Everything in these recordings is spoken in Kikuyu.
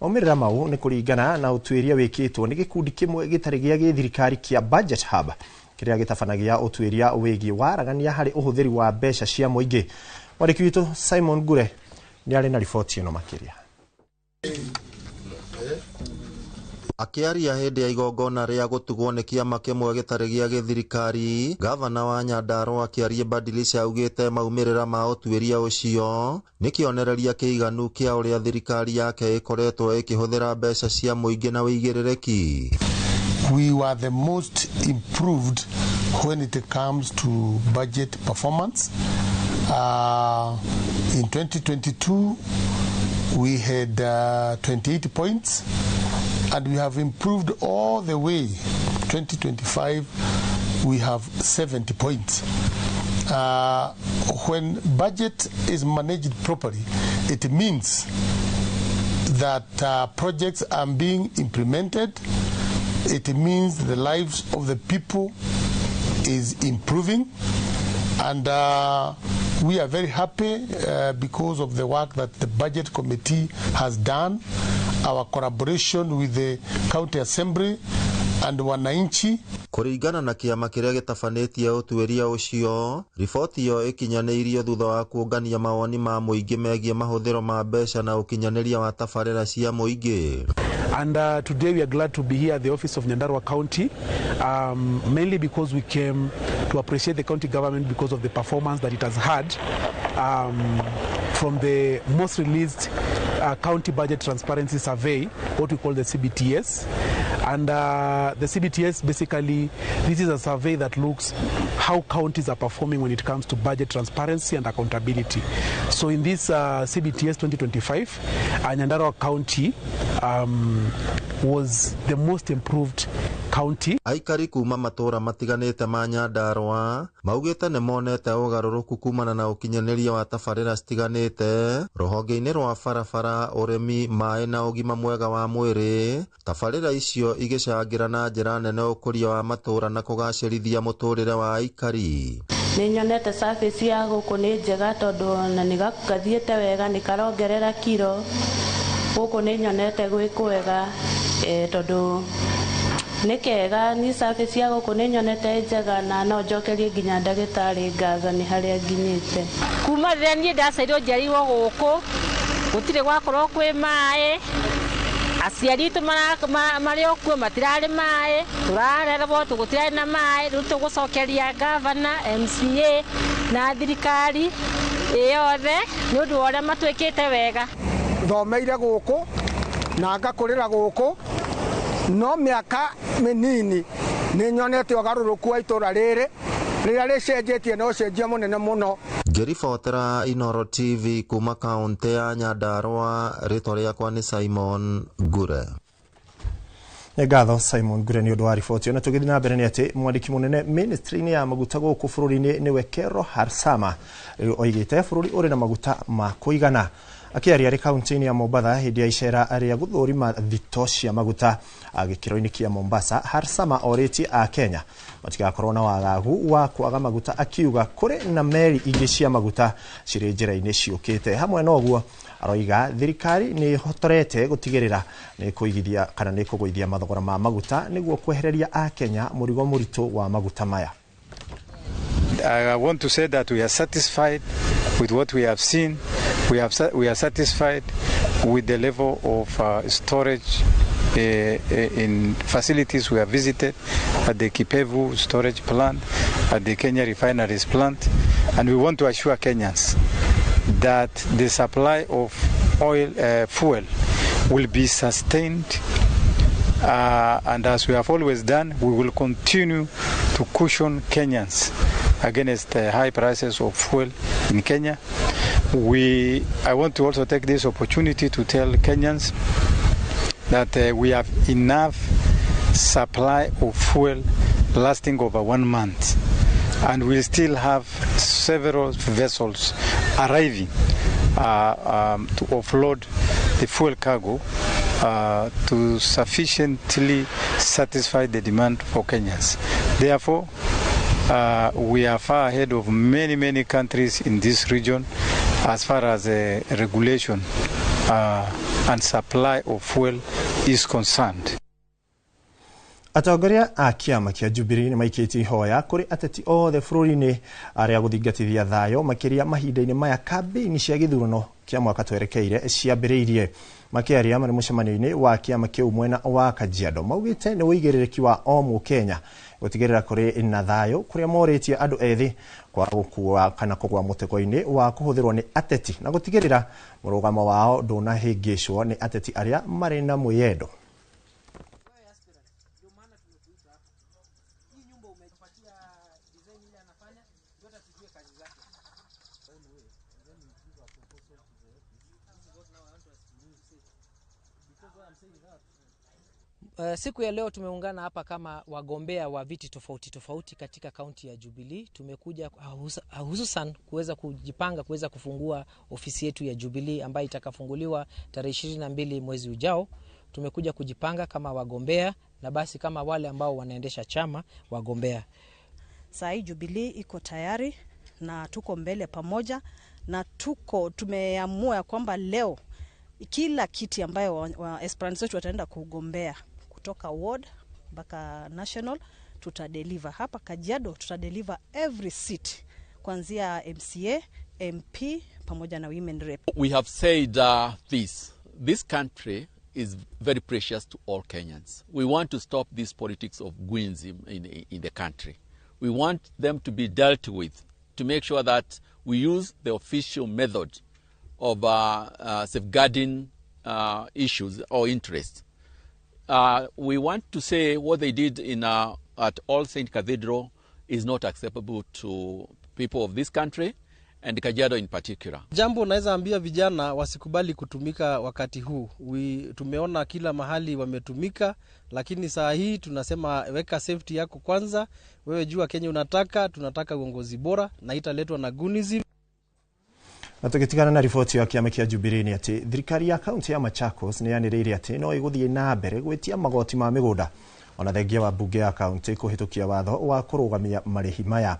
Maumĩrĩra mau nĩ kũringana na ũtuĩria wĩkĩtwo nĩ gĩkundi kĩmwe gĩtarĩ gĩa gĩthirikari kĩa Budget Hub kĩrĩa gĩtabanagia ũtuĩria wĩgiĩ waragania harĩ ũhũthĩri wa mbeca cia mũingĩ. Mwandĩki witũ Simon Ngure nĩ arĩ na riboti ĩno makĩria. Akĩaria hĩndĩ ya igongona rĩa gũtugwo nĩ kĩama kĩmwe gĩtarĩ gĩa gĩthirikari, gavana wa Nyandarua Kĩarie Badilisha augĩte maumĩrĩra ma ũtuĩria ũcio nĩ kĩonereria kĩiganu kĩa ũrĩa thirikari yake ĩkoretwo ĩkĩhũthĩra mbeca cia mũingĩ na ũigĩrĩrĩki. We were the most improved when it comes to budget performance. In 2022, we had 28 points, and we have improved all the way. 2025, we have 70 points. When budget is managed properly, it means that projects are being implemented. It means the lives of the people is improving, and we are very happy because of the work that the budget committee has done, our collaboration with the county assembly and wananchi. Kũringana na kĩama kĩrĩa gĩtabanĩtie ũtuĩria ũcio, riboti ĩyo ĩkinyanĩirio thutha wa kũngania mawoni ma mũingĩ megiĩ mahũthĩro ma mbeca na ũkinyanĩria wa tabarĩra cia mũingĩ. And today we are glad to be here at the office of Nyandarua County, mainly because we came to appreciate the county government because of the performance that it has had from the most released county budget transparency survey, what we call the CBTS. And the CBTS, basically, this is a survey that looks how counties are performing when it comes to budget transparency and accountability. So in this CBTS 2025, Nyandarua County was the most improved county. Aikari kuma matũra matiganĩte ma Nyandarua maugĩte nĩ monete ũgarũrũku kumana na ũkinyanĩria wa tabarĩra citiganĩte rũhonge-inĩ rwa barabara, ũrĩmi, maĩ na ũgima mwega wa mwĩrĩ. Tabarĩra icio igĩcangĩra na njĩra nene ũkũria wa matũra na kũgacĩrithia mũtũrĩre wa aikari. Nĩ nyonete service ya gũkũ nĩ njega tondũ na nĩ gathiĩte wega, nĩ karongerera kiro gũkũ, nĩ nyonete gwĩ kwega tondũ nĩ kega. Ni service ya gũkũ nĩ nyonete njega na no njokerie nginya ndagĩtarĩ ngatho nĩ harĩa nginyĩte. Kuma rĩrĩa niĩ ndaciarirwo njiarirwo gũkũ, gũtirĩ gwakorwo kwĩ maĩ. Aciari aitũ marĩ o kuo matirarĩ maĩ, tũrarerwo gũtirarĩ na maĩ. Rĩu tũgũcokeria gavana, MCA na thirikari ĩyothe nĩ ũndũ wa ũrĩa matwĩkĩte wega. Thomeire gũkũ na ngakũrĩra gũkũ, no mĩaka mĩnini nĩ nyonete ũgarũrũku wa itũra rĩrĩ rĩrĩa rĩcenjetie na ũcenjia mũnene mũno. Ngĩribotera Inooro TV kuma kaũntĩ ya Nyandarua, rĩtwa rĩakwa nĩ Simon Ngure. Nĩ ngatho Simon Ngure nĩ ũndũ wa riboti ĩyo. Na tũgĩthiĩ na mbere nĩ atĩ mwandĩki mũnene ministry-inĩ ya maguta gũkũ bũrũri-inĩ nĩwe Kero Harsama rĩu oigĩte bũrũri ũrĩ na maguta ma kũigana. Akĩaria arĩ kaunti-inĩ ya Mombatha hĩndĩ ya icera rĩa gũthũrima thito cia maguta gĩkĩro-inĩ kĩa Mombasa, Harsama orĩtie a Kenya matigakorwo na wagagu wa kwaga maguta, akiuga kũrĩ na meri ingĩ cia maguta cirĩ njĩra-inĩ ciũkĩte. Hamwe na ũguo aroiga thirikari nĩ ĩhotorete gũtigĩrĩra nĩ kũigithia kana nĩ kũgũithia mathogora ma maguta nĩguo kwehereria a Kenya mũrigo mũritũ wa maguta maya. I want to say that we are satisfied with what we have seen. We are satisfied with the level of storage in facilities we have visited at the Kipevu storage plant, at the Kenya refineries plant, and we want to assure Kenyans that the supply of oil, fuel will be sustained, and as we have always done, we will continue to cushion Kenyans against the high prices of fuel in Kenya. I want to also take this opportunity to tell Kenyans that we have enough supply of fuel lasting over 1 month, and we still have several vessels arriving to offload the fuel cargo to sufficiently satisfy the demand for Kenyans. Therefore, we are far ahead of many, many countries in this region as far as regulation and supply of fuel is concerned. Atongoria a kĩama kĩa Jubilee nĩ maikĩtie ihoya kũrĩ ateti othe bũrũri-inĩ arĩa gũthingatithia thayũ makĩria mahinda-inĩ maya kambĩini cia gĩthurano kĩa mwaka twerekeire ciambĩrĩirie. Makĩaria marĩ mũcemanio-inĩ wa kĩama kĩu mwena wa Kajiado maugĩte nĩ ũigĩrĩrĩki wa o mũkenya gũtigĩrĩra kũrĩ na thayũ kũrĩa morĩtie andũ ethĩ kwaga gũkua kana kũgwa mũtego-inĩ wa kũhũthĩrwo nĩ ateti na gũtigĩrĩra mũrũgamo wao ndũnahĩngĩcwo nĩ ateti arĩa marĩ na mwĩyendo. Siku ya leo tumeungana hapa kama wagombea wa viti tofauti tofauti katika kaunti ya Jubilee. Tumekuja hususan kuweza kujipanga kuweza kufungua ofisi yetu ya Jubilee ambayo itakafunguliwa tarehe 22 mwezi ujao. Tumekuja kujipanga kama wagombea na basi kama wale ambao wanaendesha chama wagombea. Saa hii Jubilee iko tayari na tuko mbele pamoja na tumeamua kwamba leo kila kiti ambayo aspirants wetu wataenda kugombea kutoka ward mpaka national tutadeliver. Hapa Kajiado tutadeliver every seat kuanzia MCA, MP pamoja na women rep. We have said this country is very precious to all Kenyans. We want to stop this politics of goons in the country. We want them to be dealt with to make sure that we use the official method of safeguarding issues or interests. We want to say what they did at All Saint Cathedral is not acceptable to people of this country and Kajiado in particular. Jambo naweza ambia vijana wasikubali kutumika wakati huu. Tumeona kila mahali wametumika, lakini saa hii tunasema weka safety yako kwanza. Wewe jua Kenya unataka, tunataka uongozi bora na italetwa na Gunism. Na tũgĩtigana na riboti ya kĩama kĩa Jubilee nĩ atĩ thirikari ya kaunti ya Machakos nĩ yanĩrĩire atĩ no ĩgũthiĩ na mbere gwĩtia magoti ma mĩgũnda ona thengia wa mbunge ya kaunti kũhĩtũkia watho wa kũrũgamia marĩhi maya.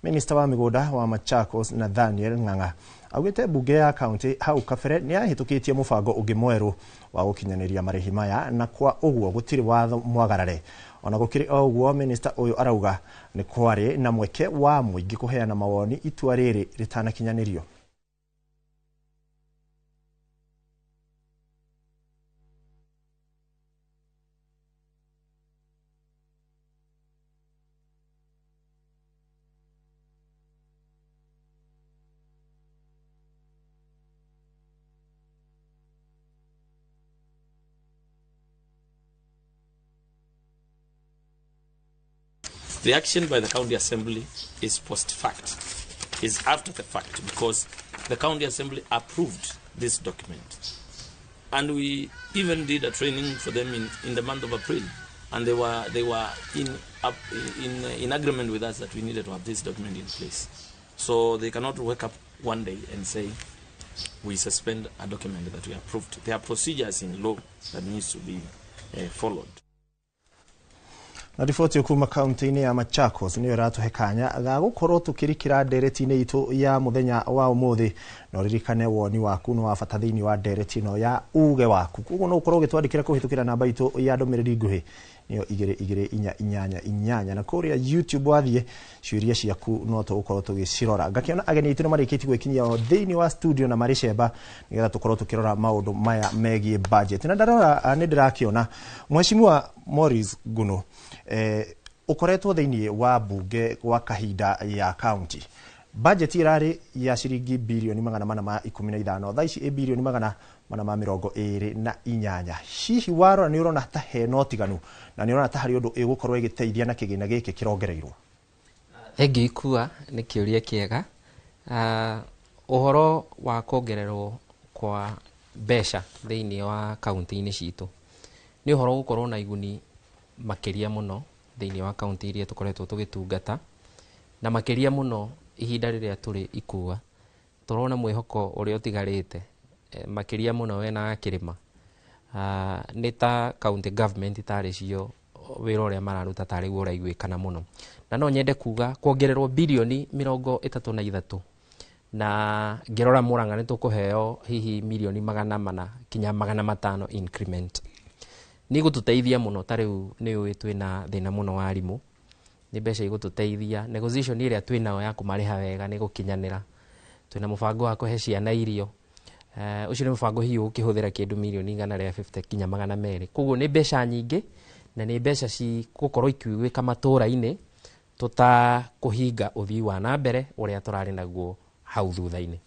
Minista wa mĩgũnda wa Machakos Nathaniel Ng'ang'a augĩte mbunge ya kaunti hau kabere nĩ yahĩtũkĩtie mũbango ũngĩ mwerũ wa gũkinyanĩria marĩhi maya na kwa ũguo gũtirĩ watho mwagarare. Ona gũkĩrĩ o ũguo, minista ũyũ arauga nĩ kwarĩ na mweke wa mũingĩ kũheana mawoni itua rĩrĩ rĩtanakinyanĩrio. The action by the County Assembly is post-fact, is after the fact, because the County Assembly approved this document. And we even did a training for them in the month of April, and they were in agreement with us that we needed to have this document in place. So they cannot wake up one day and say, we suspend a document that we approved. There are procedures in law that needs to be followed. Na riboti kuma kaunti-inĩ ya Machakos nĩyo ĩratũhe kanya ga gũkorwo tũkĩrikĩra ndereti-inĩ itũ ya mũthenya wa ũmũthĩ. Na ũririkane woni waku nĩ wa bata thĩinĩ wa ndereti ĩno ya uge waku. Koguo no ũkorwo ũgĩtwandĩkĩra kũhĩtũkĩra namba itũ ya ndũmĩrĩri nguhĩ nĩyo 22488 na kũrĩa YouTube wathiĩ ciũria ciaku no tũgũkorwo tũgĩcirora. Ngakĩona ageni aitũ nĩ marĩkĩtie gwĩkinyia o thĩinĩ wa studio na marĩ cemba nĩgetha tũkorwo tũkĩrora maũndũ maya megiĩ budget. Na ndarora nĩ ndĩrakĩona Mheshimiwa Maurice Guno, ũkoretwo thĩinĩ wa bunge gwa kahinda ya county. Budget irarĩ ya ciringi bilioni 415, thaa ici ĩ bilioni 428. Hihi warora nĩ ũrona ta hena ũtiganu na nĩ ũrona ta harĩ ũndũ ĩgũkorwo ĩgĩteithia na kĩgĩna gĩkĩ kĩrongereirwo? Thengiũ Ikua, nĩ kĩũria kĩega. Ũhoro wa kuongererwo kwa mbeca thĩinĩ wa kaunti-inĩ citũ nĩ ũhoro ũgũkorwo na iguni makĩria mũno thĩinĩ wa kaunti iria tũkoretwo tũgĩtungata, na makĩria mũno ihinda rĩrĩa tũrĩ Ikua tũrona mwĩhoko ũrĩa ũtigarĩte makĩria mũno wena kĩrĩma. Nĩ ta county government tarĩ cio wĩra ũrĩa mararuta tarĩ guo ũraiguĩkana mũno, na no nyende kuga kuongererwo bilioni 33 Na ngĩrora Murang'a nĩ tũkũheo hihi mirioni 400 kinya 500 increment. Nĩ igũtũteithia mũno, ta rĩu nĩ ũĩ twĩna thĩna mũno wa arimũ, nĩ mbeca igũtũteithia. Negotiation ĩrĩa twĩnayo ya kũmarĩha wega nĩ gũkinyanĩra. Twĩna mũbango wa kũhe ciana irio, ũcio nĩ mũbango hihi ũkĩhũthĩra kĩndũ mirioni 150 kinya 200. Koguo nĩ mbeca nyingĩ na nĩ mbeca cigũkorwo ikiuĩka matũra-inĩ tũtakũhinga ũthii wa na mbere ũrĩa tũrarĩ naguo hau thutha-inĩ.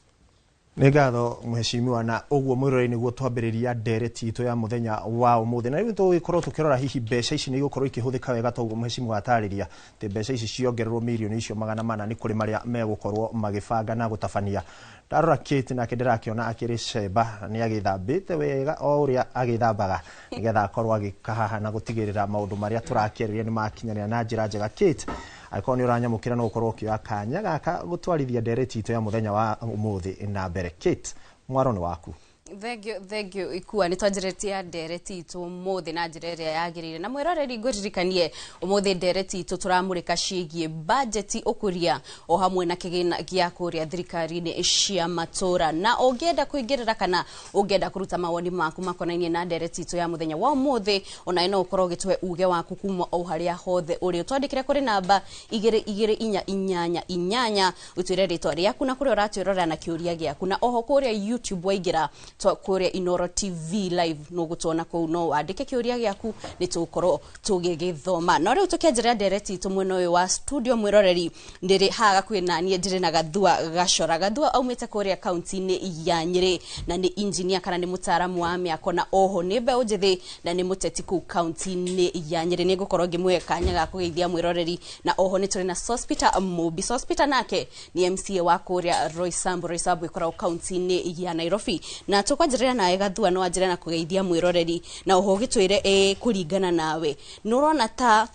Nĩ ngatho mheshimiwa, na ũguo mwĩroreri nĩguo twambĩrĩria ndereti itũ ya mũthenya wa ũmũthĩ. Na rĩu tũgũgĩkorwo tũkĩrora hihi mbeca ici nĩ igũkorwo ikĩhũthĩka wega ta ũguo mheshimiwa atarĩria atĩ mbeca ici ciongererwo mirioni icio 400 nĩ kũrĩ marĩa megũkorwo magĩbanga na gũtabania. Ndarora Kate nake ndĩrakĩona akĩrĩ cemba, nĩ agĩthambĩte wega o ũrĩa agĩthambaga nĩgetha akorwo agĩkahaha na gũtigĩrĩra maũndũ marĩa tũrakĩarĩria nĩ makinyanĩra na njĩra njega. Kate, angĩkorwo nĩ ũranyamũkĩra no ũkorwo ũkĩoya kanya gaka gũtwarithia ndereti itũ ya mũthenya wa ũmũthĩ na mbere. Kate, mwaro nĩ waku. Thank you, thank you Ikua. Nĩ twanjĩrĩtie ndereti itũ ũmũthĩ na njĩra ĩrĩa yagĩrĩire, na mwĩroreri ngũririkanie ũmũthĩ ndereti itũ tũramũrĩka ciĩgiĩ bajeti, ũkũria o hamwe na kĩgĩna gĩa kũrĩa thirikari-inĩ cia matũra. Na ũngĩenda kũingĩrĩra kana ũngĩenda kũruta mawoni maku makonainie na ndereti itũ ya mũthenya wa ũmũthĩ, onawe no ũkorwo ũgĩtũhe uge waku kuma o harĩa hothe ũrĩ. Ũtwandĩkĩre kũrĩ namba 22488, ũtwĩre rĩtwa rĩaku na kũrĩa ũratwĩrorera na kĩũria gĩaku. Na oho kũrĩa YouTube waingĩra kũrĩa Inoro TV live no gũtuona kũu, no wandĩke kĩũria gĩaku nĩ tũgũkorwo tũgĩgĩthoma. No rĩu tũkĩanjĩrĩra ndereti itũ mwena ũyũ wa studio, mwĩroreri, ndĩrĩ haha gakuhĩ naniĩ ndĩrĩ na Gathua Gacora. Gathua aumĩte kũrĩa kaunti-inĩ ya Nyĩrĩ na nĩ engineer kana nĩ mũtaaramu wa mĩako, na oho nĩ mbeũ njĩthĩ na nĩ mũteti kũu kaunti-inĩ ya Nyĩrĩ. Nĩ ngũkorwo ngĩmũhe kanya ga kũgeithia mwĩroreri. Na oho nĩ tũrĩ na Sospeter Mumbi. Sospeter nake nĩ MCA wa kũrĩa Roysambu. Roysambu ĩkoragwo kaunti-inĩ ya Nairobi. Na tũkwanjĩrĩra nawe Gathua, no wanjĩre na kũgeithia mwĩroreri na oho ũgĩtwĩre kũringana nawe nĩ ũrona ta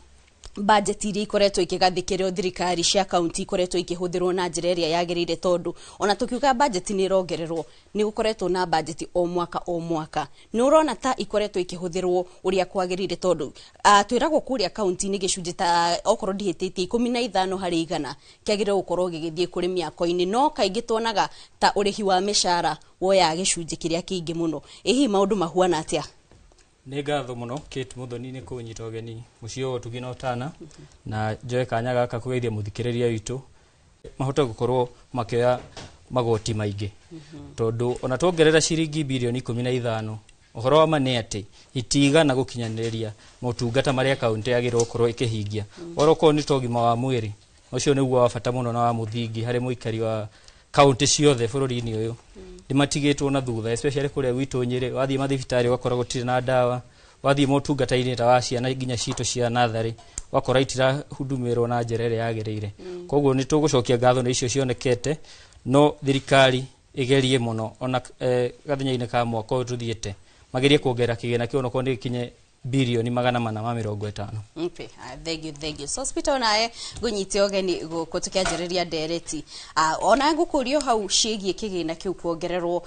budget iria ikoretwo ikĩgathĩkĩrwo thirikari cia kaunti ikoretwo ikĩhũthĩrwo na njĩra ĩrĩa yagĩrĩire, tondũ ona tũkiuga budget nĩ ĩrongererwo, nĩ gũkoretwo na budget o mwaka o mwaka, nĩ ũrona ta ikoretwo ikĩhũthĩrwo ũrĩa kwagĩrĩire? Tondũ twĩragwo kũrĩa kaunti-inĩ gĩcunjĩ ta, okorwo ndihĩtĩtie, 15% kĩagĩrĩirwo gũkorwo gĩgĩthiĩ kũrĩ mĩako-inĩ, no kaingĩ tuonaga ta ũrĩhi wa mĩcara woyaga gĩcunjĩ kĩrĩa kĩingĩ mũno. Ĩ hihi maũndũ mahuana atĩa? Nĩ ngatho mũno Kate Muthoni nĩ kũnyita ũgeni mũciĩ ũyũ ũtugi na ũtana, na njoe kanya gaka kũgeithia mũthikĩrĩria witũ mahote gũkorwo makĩoya magoti maingĩ, tondũ ona tuongerera ciringi birioni 15, ũhoro wa ma nĩ atĩ itigana gũkinyanĩria motungata marĩa kaunti yagĩrĩirwo gũkorwo ĩkĩhingia. Orokorwo nĩ ta ũgima wa mwĩrĩ, ũcio nĩguo wa bata mũno na wa mũthingi harĩ mũikari wa kaunti ciothe bũrũri-inĩ ũyũ, nĩmatigĩtwo na thutha, especially kũrĩa gwitũ Nyĩrĩ. Wathiĩ mathibitarĩ ũgakora gũtirĩ na ndawa, wathiĩ motungata-inĩ ta wa ciana nginya citũ cia natharĩ wakora itirahudumĩrwo na njĩra ĩrĩa yagĩrĩire. Koguo nĩ tũgũcokia ngatho nĩ icio cionekete, no thirikari ĩgerie mũno ona gathenya-inĩ ka mwaka ũyũ tũthiĩte magerie kuongerera kĩgĩna kĩu onokorwo nĩ gĩkinye birioni 450. Okay, thank you, thank you. Sospeter, onawe ngũnyite ũgeni gũkũ tũkĩanjĩrĩria ndereti. Ona ngũkũrio hau ciĩgiĩ kĩgĩna kĩu kuongererwo,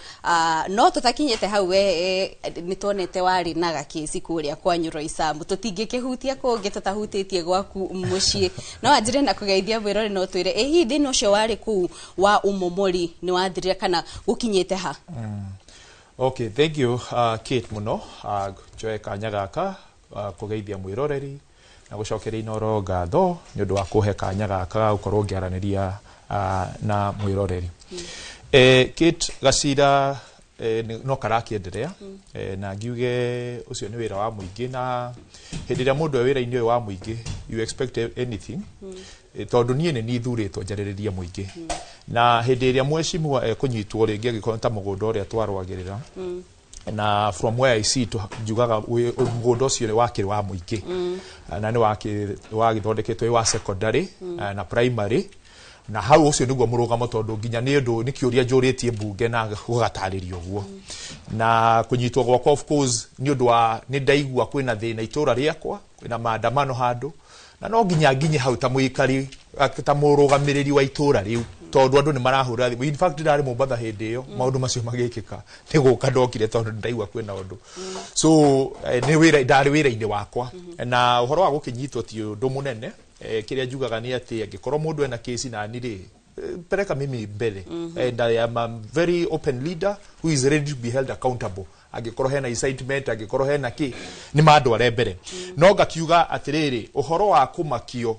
no tũtakinyĩte hau, we nĩ tuonete warĩ na gakĩci kũrĩa kwanyu Roysambu, tũtingĩkĩhutia kũngĩ tũtahutĩtie gwaku mũciĩ. No wanjĩre na kũgeithia mwĩrore no twĩre ĩ hihi thĩna ũcio warĩ kũu wa ũmomori nĩ wathirire kana gũkinyĩte ha? Okay, thank you Kate muno. Njoe kanya gaka kugeithia mwiroreri na gucokeria Inoro ngatho nĩ ũndũ wa kũhe kanya gaka ga gũkorwo ngĩaranĩria na mwiroreri. Kate, gacira no karakĩenderea, na ngiuge ũcio nĩ wĩra wa mũingĩ, na hĩndĩ ĩrĩa mũndũ e wĩra-inĩ ũyũ wa mũingĩ you expect anything. Tondũ niĩ nĩ niĩ thurĩtwo njarĩrĩrie mũingĩ, na hĩndĩ ĩrĩa mheshimiwa ekũnyitwo rĩngĩ angĩkorwo ta mũgũnda ũrĩa twarwagĩrĩra, na from where I sit njugaga mũgũnda ũcio nĩ wakĩrĩ wa mũingĩ, na nĩ wagĩthondeketwo wĩ wa secondary na primary, na hau ũcio nĩguo mũrũgamo, tondũ nginya nĩ ũndũ nĩ kĩũria njũrĩtie mbunge na gũgatarĩrio ũguo. Na kũnyitwo gwakwa, of course, nĩ ũndũ wa nĩ ndaigua kwĩna thĩna itũra rĩakwa, kwĩna maandamano handũ, na no nginya nginye hau ta mũikari, ta mũrũgamĩrĩri wa itũra rĩu, tondũ andũ nĩ marahũra thimũ. In fact, ndarĩ Mombatha hĩndĩ ĩyo maũndũ macio magĩkĩka, nĩ gũka ndokire tondũ ndaigua kwĩna ũndũ. So nĩ wĩra ndarĩ wĩra-inĩ wakwa, na ũhoro wa gũkĩnyitwo ti ũndũ mũnene. Kĩrĩa njugaga nĩ atĩ angĩkorwo mũndũ ena kĩci nani rĩ, Peleka mimi mbele. And I am a very open leader who is ready to be held accountable. Angĩkorwo hena incitement, angĩkorwo hena kĩ, nĩ mandware mbere. No ngakiuga atĩrĩrĩ, ũhoro wa kũmakio,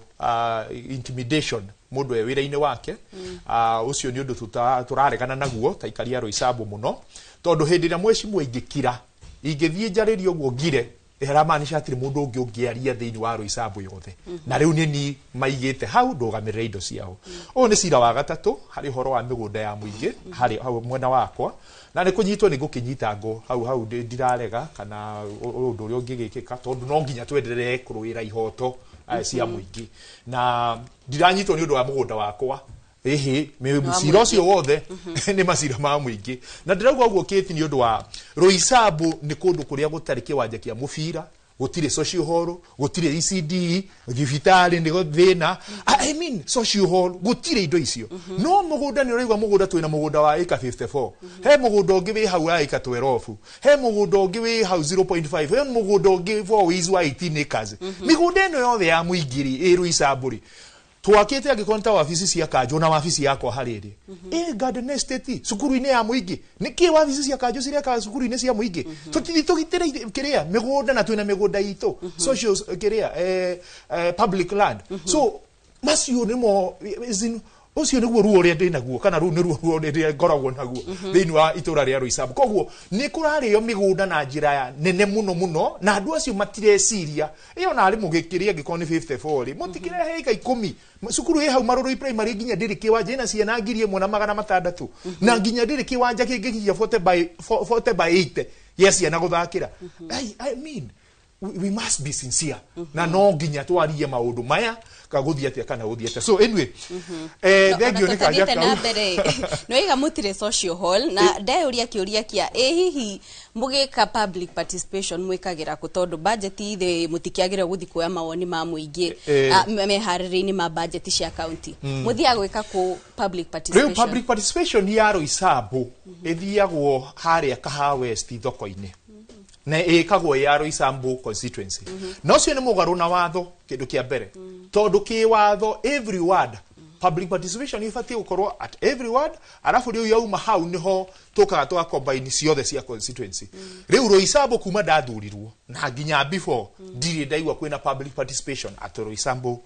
intimidation mũndũ e wĩra-inĩ wake, ũcio nĩ ũndũ tũraregana naguo ta aikari a Roysambu mũno, tondũ hĩndĩ ĩrĩa mwecimwa ingĩkira, ingĩthiĩ njarĩrie ũguo ngire, ĩramaanisha hatirĩ mũndũ ũngĩ ũngĩaria thĩinĩ wa Roysambu yothe. Na rĩu nĩ ni maigĩte hau ndũgamĩrĩre indo ciao. Ũyũ nĩ cira wa gatatũ harĩ ũhoro wa mĩgũnda ya mũingĩ harĩ hau mwena wakwa, na nĩ kũnyitwo nĩ ngũkĩnyitangwo hau hau, ndirarega kana ũndũ ũrĩa ũngĩgĩkĩka, tondũ no nginya twenderere kũrũĩra ihoto cia mũingĩ. Na ndiranyitwo nĩ ũndũ wa mũgũnda wakwa, ĩhĩ, cira ũcio wothe nĩ macira ma mũingĩ. Na ndĩrauga ũguo, Kate, nĩ ũndũ wa Roysambu nĩ kũndũ kũrĩa gũtarĩ kĩwanja kĩa mũbira, gũtirĩ social hall, gũtirĩ ECD, thibitarĩ nĩ thĩna. I mean, social hall gũtirĩ, indo icio. No mũgũnda nĩ ũraigua mũgũnda, twĩna mũgũnda wa ĩka 54, he mũgũnda ũngĩ wĩ hau wa ĩka 12, he mũgũnda ũngĩ wĩ hau 0.5, he mũgũnda ũngĩ four ways wa 18 acres. Mĩgũnda ĩno yothe ya mũingĩ rĩ, ĩ Roysambu rĩ, twakĩte angĩkorwo nĩ ta wabici cia kanjũ na wabici yakwa harĩrĩ ĩ Garden Estate, cukuru-inĩ ya mũingĩ. Nĩkĩ wabici cia kanjũ cireka cukuru-inĩ cia mũingĩ? Tũtithi tũgitĩre kĩrĩa mĩgũnda, na twĩna mĩgũnda itũ, social kĩrĩa, public land. So macio nĩmo ũcio nĩguo ruo ũrĩa ndĩ naguo, kana rũu nĩruo ruo rũrĩa ngoragwo naguo thĩinĩ wa itũra rĩa Roysambu. Koguo nĩ kũrarĩo mĩgũnda na njĩra ya nene mũno mũno, na andũ acio matireciria ĩyo narĩ mũgĩkĩria. Angĩkorwo nĩ 54 rĩ, mũtikĩrehe ĩka 10. Cukuru ĩ hau Marũrũi Primary nginya ndĩrĩ kĩwanja, ĩna ciana 1600, na nginya ndĩrĩ kĩwanja kĩngĩkinya 40 by 80 gĩa ciana gũthakĩra. I mean, we must be sincere, na no nginya twarie maũndũ maya ka gũthiĩ atĩa kana gũthiĩ atĩa. So anyway, thank you nĩ kanja na kau. Mbere nĩwaiga mũtirĩ social hall, na ndeyũria kĩũria kĩa ĩ hihi mũgĩka public participation mwĩkagĩra kũ, tondũ budget ithe mũtikĩagĩrĩire gũthiĩ kuoya mawoni ma mũingĩ meharĩrĩ-inĩ ma budget cia county. Mũthiaga gwĩka kũ public Rĩu participation? Public participation ya Roysambu ĩthiagwo harĩa Kahawa West thoko-inĩ, na ĩkagwo ya Roysambu constituency. Na ũcio nĩ mũgarũ na watho, kĩndũ kĩa mbere, tondũ kĩ watho every ward public participation ibatiĩ gũkorwo at every ward, arabu rĩu yauma hau nĩho tũkaga tũga combine ciothe cia constituency. Rĩu Roysambu kuma ndathurirwo na nginya before, ndirĩ ndaigua kwĩna public participation at Roysambu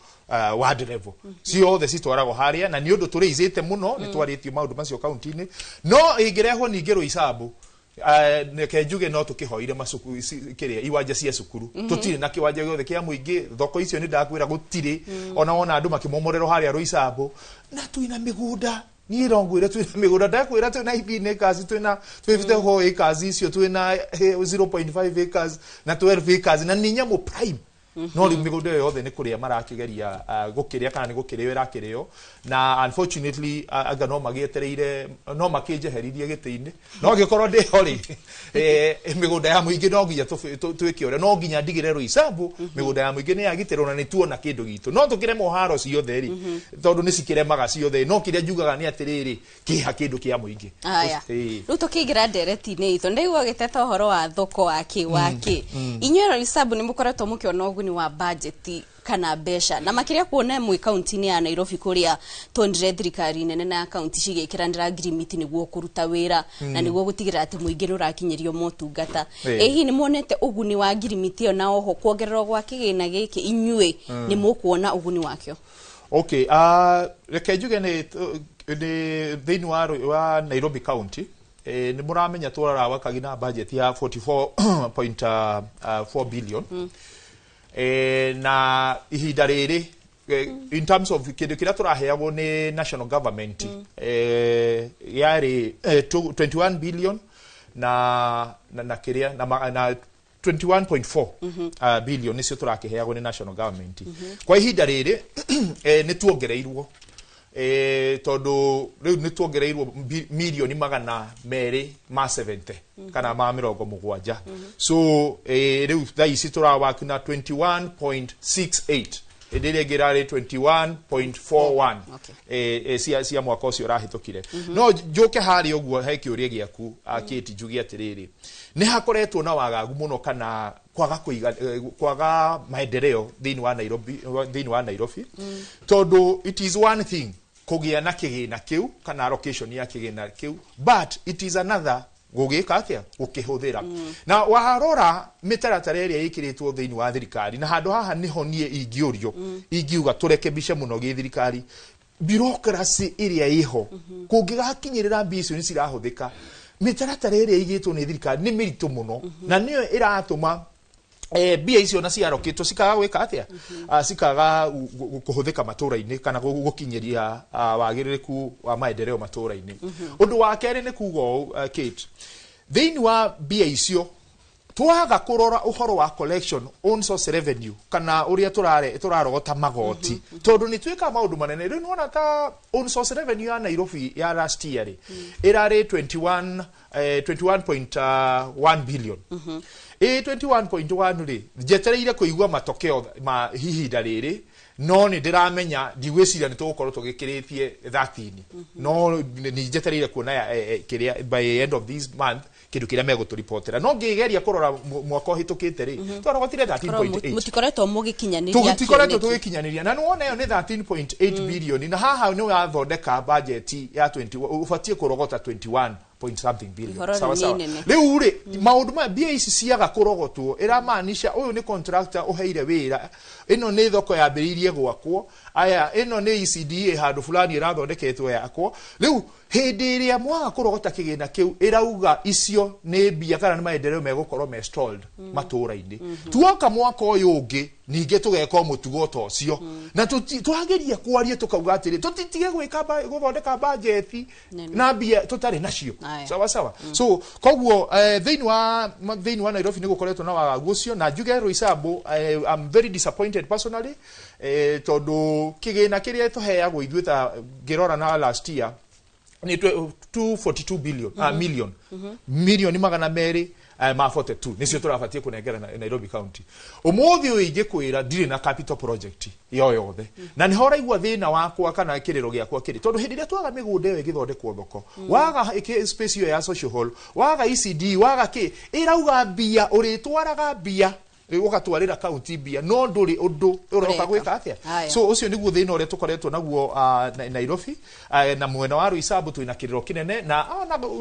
ward level. Ciothe citwaragwo harĩa, na nĩ ũndũ tũrĩicĩte mũno, nĩ twarĩtio maũndũ macio kaunti-inĩ, no ĩngĩrehwo ningĩ Roysambu, reke njuge no tũkĩhoire macuku kĩrĩa iwanja cia cukuru. Tũtirĩ na kĩwanja gĩothe kĩa mũingĩ. Thoko icio nĩ ndakwĩra gũtirĩ. Ona wona andũ makĩmomorerwo harĩa Roysambu, na twĩna mĩgũnda. Niĩ no ngwĩre twĩna mĩgũnda, ndakwĩra twĩna 18 acres, twĩna 54 acres icio, twĩna 0.5 acres na 12 acres, na nĩ nyamũ prime. No rĩu mĩgũnda ĩyo yothe nĩ kũrĩa marakĩgeria gũkĩrĩa, kana nĩ gũkĩrĩo ĩrakĩrĩo. Na unfortunately, anga no magĩetereire no makĩnjeheririe gĩtĩ-inĩ, no angĩkorwo ndĩho rĩ, mĩgũnda ya mũingĩ no nginya twĩke ũrĩa no nginya ndigĩre Roysambu mĩgũnda ya mũingĩ nĩ yagitĩrwo, na nĩ tuona kĩndũ gitũ. No tũkĩremwo haro ciothe rĩ, tondũ nĩ cikĩremaga ciothe, no kĩrĩa njugaga nĩ atĩrĩrĩ, kĩha kĩndũ kĩa mũingĩ. Aya, rĩu tũkĩingĩra ndereti-inĩ itũ, ndaigua gĩteta ũhoro wa thoko wake wake. Inyuĩ Roysambu nĩ mũkoretwo mũkĩona ũguni wa budget kana mbeca, na makĩria kuona mwĩ kaunti-inĩ ya Nairobi, kũrĩa tuonire thirikari nene na ya kaunti cigĩkĩranĩra ngirimiti nĩguo kũruta wĩra na nĩguo gũtigĩrĩra atĩ mũingĩ nĩ ũrakinyĩrio motungata. Ĩ hihi nĩ muonete ũguni wa ngirimiti ĩyo, na oho kuongererwo gwa kĩgĩna gĩkĩ, inyuĩ nĩ mũkuona ũguni wakĩo? Okay, reke njuge nĩ thĩinĩ wa Nairobi County, nĩ mũramenya tũrarawakagi na budget ya 44.4 billion. Na ihinda rĩrĩ, in terms of kĩndũ kĩrĩa tũraheagwo nĩ national government, yarĩ 21 billion na kĩrĩa na 21.4 billion nĩcio tũrakĩheagwo nĩ national government. Kwa ihinda rĩrĩ, nĩ tuongereirwo, tondũ rĩu nĩ tuongereirwo mirioni 270 kana ma 70. So rĩu thaa ici tũrawaki na 21.68, hĩndĩ ĩrĩa ĩngĩ ĩrarĩ 21.41 cia mwaka ũcio ũrahĩtũkire. No njũke harĩa ũguo he kĩũria gĩaku, Kate, njuge atĩrĩrĩ, nĩ hakoretwo na wagagu mũno kana kwaga kũiga, kwaga maendeleo thĩinĩ wa Nairobi, tondũ it is one thing. Kũgĩa na kĩgĩna kĩu kana allocation ya kĩgĩna kĩu, but it is another gũgĩka atĩa, gũkĩhũthĩra. Na warora mĩtaratara ĩrĩa ĩkĩrĩtwo thĩinĩ wa thirikari, na handũ haha nĩho niĩ ingĩũrio, ingiuga tũrekebishe mũno gĩthirikari bureaucracy ĩrĩa ĩho. Kũngĩgakinyĩrĩra mbia icio nĩ cirahũthĩka, mĩtaratara ĩrĩa ĩigĩtwo nĩ thirikari nĩ mĩritũ mũno, na nĩyo ĩratũma mbia icio na ciarokĩtwo cikaga gwĩka atĩa, cikaga kũhũthĩka matũra-inĩ kana gũkinyĩria wagĩrĩrĩku wa maendeleo matũra-inĩ. Ũndũ wa kerĩ nĩ kuga ũũ, Kate, thĩinĩ wa mbia icio twaga kũrora ũhoro wa collection, own source revenue, kana ũrĩa tũrarogota magoti, tondũ nĩ twĩkaga maũndũ manene. Rĩu nĩwona ta own source revenue ya Nairobi ya last year rĩ, ĩrarĩ 21 21.1 billion. Ĩ 21.1 rĩ, njetereire kũigua matokeo ma ihinda rĩrĩ, no nĩ ndĩramenya ndigwĩciria nĩ tũgũkorwo tũgĩkĩrĩtie 13, no nĩ njetereire kuona kĩrĩa by end of this month kĩndũ kĩrĩa megũtũribotera. No ngĩgeria kũrora mwaka ũhĩtũkĩte rĩ, twarogotire 13.8. Mũtikoretwo mũgĩkinyanĩria Tũtikoretwo kĩoneki. Tũgĩkinyanĩria, na nĩwona ĩyo nĩ 13.8 billion, na haha nĩ wathondeka budget ya 20, ũbatiĩ kũrogota 21 point something billion. Ihoro Sawa nĩ sawa. inene. Rĩu rĩ, maũndũ maya, mbia ici ciaga kũrogotwo, ĩramaanisha ũyũ nĩ contractor ũheire wĩra, ĩno nĩ thoko yambĩrĩirie gwakwo, aya ĩno nĩ ECDA handũ fulani ĩrathondeketwo yakwo. Rĩu hĩndĩ ĩrĩa mwaga kũrogota kĩgĩna kĩu, ĩrauga icio nĩ mbia kana nĩ maendeleo megũkorwo me stalled matũra-inĩ. Tuoka mwaka ũyũ ũngĩ ningĩ tũgeka o mũtugo ta ũcio, na twageria kwaria tũkauga atĩrĩ, tũtitige gwĩka gũthondeka bajeti Nene. na mbia tũtarĩ nacio. Aya. Sawa sawa. So koguo thĩinĩ wa Nairobi nĩ gũkoretwo na wagagu ũcio, na njuge Roysambu, I'm very disappointed personally, tondũ kĩgĩna kĩrĩa tũheagwo ithuĩ ta ngĩrora na last year nĩ 242 billion, million, milioni 242 ma 42 nĩcio tũrabatie kũnengera Nairobi County. Ũmũthĩ ũyũ ingĩkwĩra ndirĩ na capital project yo yothe, na nĩho ũraigua thĩna wakwa kana kĩrĩro gĩakwa kĩrĩ, tondũ hĩndĩ ĩrĩa twaga mĩgũnda ĩyo ĩgĩthondekwo thoko, waga space ĩyo ya social hall, waga ECD, waga kĩ, ĩrauga mbia ũrĩtwaraga mbia, ũgatwarĩra kaunti mbia, no ndũrĩ ũndũ ũroka Ũreka. gwĩka atĩa. Haya. So ũcio nĩguo thĩna ũrĩa tũkoretwo naguo Nairobi, na mwena wa Roysambu twĩna kĩrĩro kĩnene na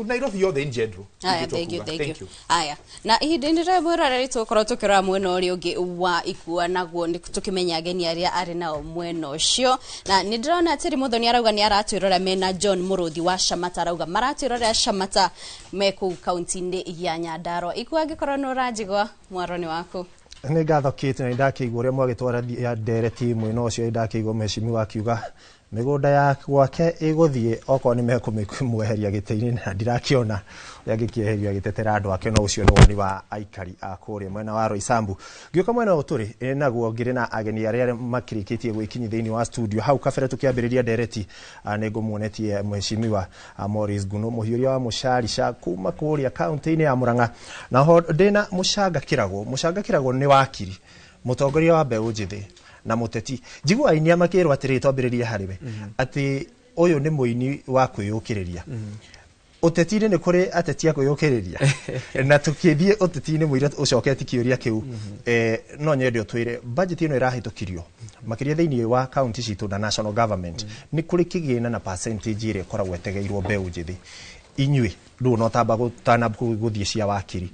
Nairobi yothe in general. Aya, Ingĩtua thank you, kuga. thank Thank you. you. Aya, na ihinda-inĩ rĩa mwĩroreri tũgũkorwo tũkĩrora mwena ũrĩa ũngĩ wa ikua, naguo nĩ tũkĩmenya ageni arĩa arĩ nao mwena ũcio. Na nĩ ndĩrona atĩrĩ, Mũthoni arauga nĩ aratwĩrora mena John Mũrũthi wa Shamata, arauga maratwĩrorera Shamata me kũu kaunti-inĩ ya Nyandarua. Ikua, angĩkorwo nĩ ũranjigua, mwaro nĩ waku. Nĩ ngatho Kate, na nĩ ndakĩigua ũrĩa mwagĩtwara ndereti mwena ũcio. Nĩ ndakĩigua mheshimiwa akiuga mĩgũnda ya gwake ĩgũthiĩ okorwo nĩ mekũmweheria gĩtĩ-inĩ, na ndirakĩona ũrĩa angĩkĩeherio agĩtetera andũ ake, no ũcio nĩ woni wa aikari a kũrĩa mwena wa Roysambu. Ngĩũka mwena ũyũ tũrĩ naguo ngĩrĩ na ageni arĩa makĩrĩkĩtie gwĩkinyia thĩinĩ wa studio. Hau kabere tũkĩambĩrĩria ndereti, nĩ ngũmuonetie mheshimiwa Maurice Nguno, mũhiũria wa Mũcarica kuma kũrĩa kaunti-inĩ ya Murang'a, naho ndĩna Mũcanga Kĩragũ. Mũcanga Kĩragũ nĩ wakiri, mũtongoria wa mbeũ njĩthĩ na mũteti. Njiguaga aini makĩrwo atĩrĩrĩ, twambĩrĩrie harĩ we, atĩ ũyũ nĩ mũini wa kwĩyũkĩrĩria. Ũteti-inĩ nĩ kũrĩ ateti a kwĩyũkĩrĩria, na tũkĩthiĩ ũteti-inĩ mũira ũcoketi kĩũria kĩu, no nyende ũtwĩre budget ĩno ĩrahĩtũkirio makĩria thĩinĩ wa kaunti citũ na national government, nĩ kũrĩ kĩgĩna na percentage ĩrĩa ĩkoragwo ĩtegeirwo mbeũ njĩthĩ. Inyuĩ rĩu no tamba gũtana gũthiĩ cia wakiri,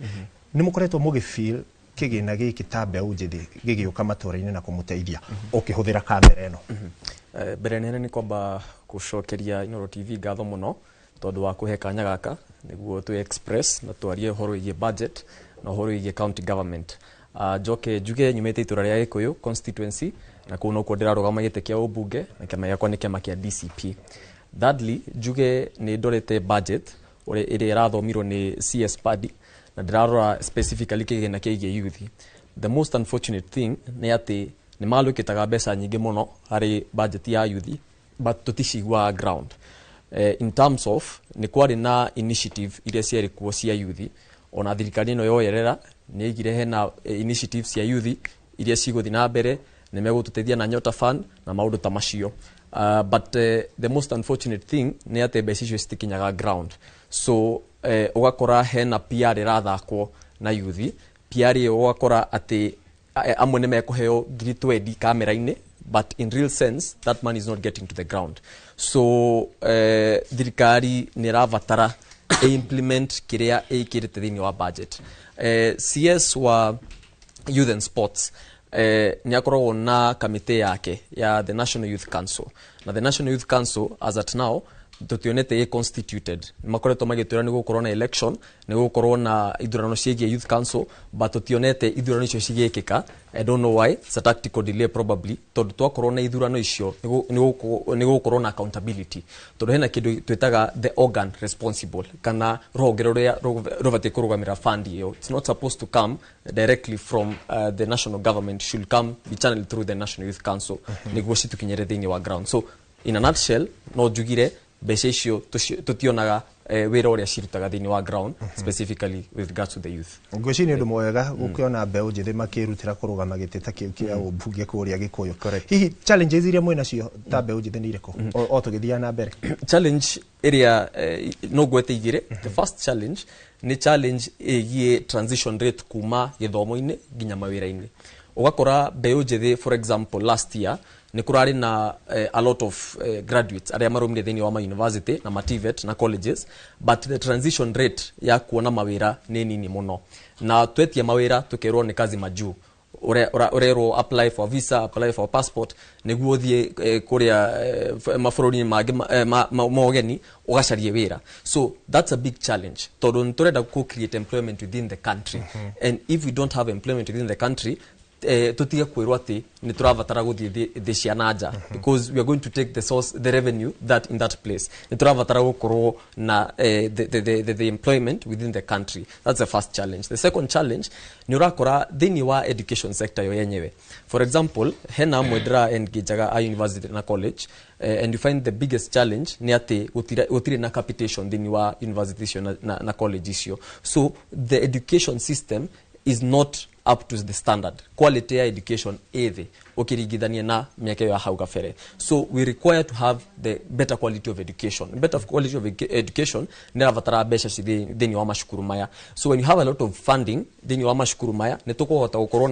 nĩ mũkoretwo mũgĩ kĩgĩna gĩkĩ ta mbeũ njĩthĩ gĩgĩũka matũra-inĩ na kũmũteithia ũkĩhũthĩra kamera ĩno? Mbere nene nĩ kwamba gũcokeria Inooro TV ngatho mũno tondũ wa kũhe kanya gaka nĩguo tũ express na twarie ũhoro wĩgiĩ budget na ũhoro wĩgiĩ county government. Njoke njuge nyumĩte itũra rĩa Gĩkũyũ constituency, na kũu nokuo ndĩrarũgama gĩtĩ kĩa ũmbunge, na kĩama gĩakwa nĩ kĩama kĩa DCP. Thirdly, njuge nĩ ndorete budget ũrĩa ĩrĩa ĩrathomirwo nĩ CS Padi, na ndĩrarora specifically kĩgĩna kĩgiĩ youth. The most unfortunate thing nĩ atĩ nĩ malũkĩtaga mbeca nyingĩ mũno harĩ budget ya youth, but tũticiguaga ground. In terms of nĩ kwarĩ na initiative iria ciarĩ kuo cia youth, ona thirikari ĩno yoyerera nĩ yaigire hena initiative cia youth iria cigũthiĩ na mbere, nĩ megũtũteithia na Nyota Fund na maũndũ ta macio. But the most unfortunate thing nĩ atĩ mbeca icio citikinyaga ground, so ũgakora hena PR ĩrathakwo na youth. PR ĩyo ũgakora atĩ amwe nĩ mekũheo 20,000 kamera-inĩ. But in real sense, that money is not getting to the ground. So thirikari nĩ ĩrabatara implement kĩrĩa ĩkĩrĩte thĩinĩ wa budget. CS wa Youth and Sports nĩ akoragwo na kamĩtĩ yake ya the National Youth Council, na the National Youth Council as at now tutionete ĩ constituted. Nĩ makoretwo magĩtwĩra nĩ gũkorwo na election, nĩ gũkorwo na ithurano ciĩgiĩ youth council, but tutionete ithurano icio cigĩkĩka. I don't know why. It's a tactical delay probably, tondũ twakorwo na ithurano icio nĩ gũkorwo na accountability, tondũ hena kĩndũ twĩtaga the organ responsible kana rũhonge rũrĩa rũbatiĩ kũrũgamĩra fund ĩyo. It's not supposed to come directly from the national government, should come be channeled through the National Youth Council nĩguo citukinyĩre thĩinĩ wa ground. So in a nutshell, no njugire mbeca icio tutionaga wĩra ũrĩa cirutaga thĩinĩ wa ground, specifically with regards to the youth. Ngwĩciria nĩ ũndũ mwega gũkĩona mbeũ njĩthĩ makĩrutĩra kũrũgama gĩtĩ ta kĩu kĩa ũmbunge kũrĩa Gĩkũyũ. Hihi challenges iria mwĩ nacio ta mbeũ njĩthĩ nĩ irĩkũ o tũgĩthiaga na mbere? Challenge ĩrĩa no ngwete igĩrĩ. The first challenge nĩ challenge ĩgiĩ transition rate kuma gĩthomo-inĩ nginya mawĩra-inĩ. Ũgakora mbeũ njĩthĩ, for example, last year nĩ kũrarĩ na a lot of graduates arĩa marũmire thĩinĩ wa ma university na ma TVET na colleges, but the transition rate ya kuona mawĩra nĩ nini mũno, na twetia mawĩra tũkerwo nĩ kazi majuu. Ũrerwo apply for visa, apply for passport nĩguo ũthiĩ kũrĩa mabũrũri-inĩ mangĩ ma ũgeni ũgacarie wĩra. So that's a big challenge, tondũ nĩ tũrenda kũ create employment within the country, and if we don't have employment within the country, tutige kwĩrwo atĩ nĩ tũrabatara gũthiĩ thĩ cia na nja, because we are going to take the source, the revenue that in that place. Nĩ tũrabatara gũkorwo na the employment within the country. That's the first challenge. The second challenge nĩ ũrakora thĩinĩ wa education sector yo yenyewe. For example, hena amwe ndĩra engageaga a university na college, and you find the biggest challenge nĩ atĩ gũtirĩ na capitation thĩinĩ wa university icio na college icio. So the education system is not up to the standard. Quality ya education ĩ thĩ ũkĩringithania na mĩaka ĩyo ya hau kabere. So we require to have the better quality of education. Better quality of education nĩ ĩrabatara mbeca ci thĩinĩ wa macukuru maya. So when you have a lot of funding thĩinĩ wa macukuru maya, nĩ tũkũhota gũkorwo